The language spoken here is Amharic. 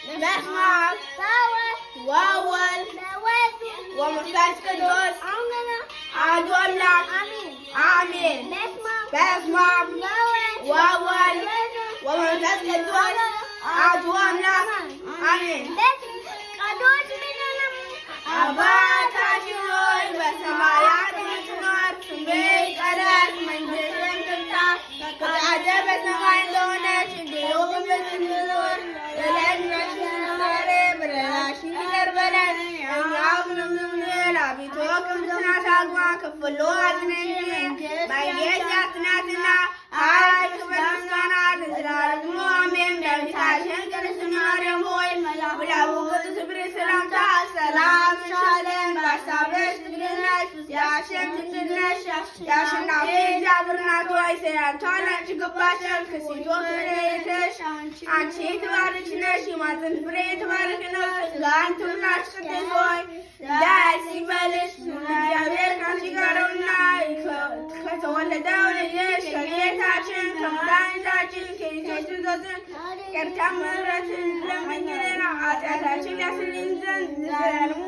በስመ አብ ወወልድ ወመንፈስ ቅዱስ አሐዱ አምላክ አሜን። በስመ አብ ወወልድ ወመንፈስ ቅዱስ አሐዱ አምላክ አሜን። አባታችን ሆይ በሰማያት የምትኖር፣ ስምህ ይቀደስ፣ መንግሥትህ ትምጣ፣ ፈቃድህ በሰማይ እንደሆነች እንዲሁ በምድር ትሁን። የዕለት እንጀራችንን ስጠን ዛሬ፣ በደላችንን ይቅር በለን እኛም እንደምንል፣ አቤቱ ከፈተና አታግባን፣ ከክፉ ሁሉ አድነን እንጂ መንግሥት ያንተ ናትና፣ ኃይል፣ ክብር፣ ምስጋና ለዘላለሙ አሜን። እመቤታችን ቅድስት ማርያም ሆይ በመልአኩ ቅዱስ ገብርኤል ሰላምታ ሰላም እንልሻለን። በሐሳብሽ ድንግል ነሽ፣ በሥጋሽም ድንግል ነሽ። የአሸናፊ እግዚአብሔር እናት ሆይ ሰላምታ ላንቺ ይገባሻል። ከሴቶች ተለይተሽ አንቺ የተባረክሽ ነሽ፣ የማኅፀንሽ ፍሬ የተባረከ ነው። ጸጋን የተመላሽ ቅድስት ሆይ ደስ ይበልሽ፣ እግዚአብሔር ከአንቺ ጋር ነውና ከተወደደው ልጅሽ ከጌታችን ከመድኃኒታችን ከኢየሱስ ክርስቶስ ይቅርታና ምሕረትን ለምኝልን ኃጢአታችንን ያስተሰርይልን ዘንድ ለዘላለሙ።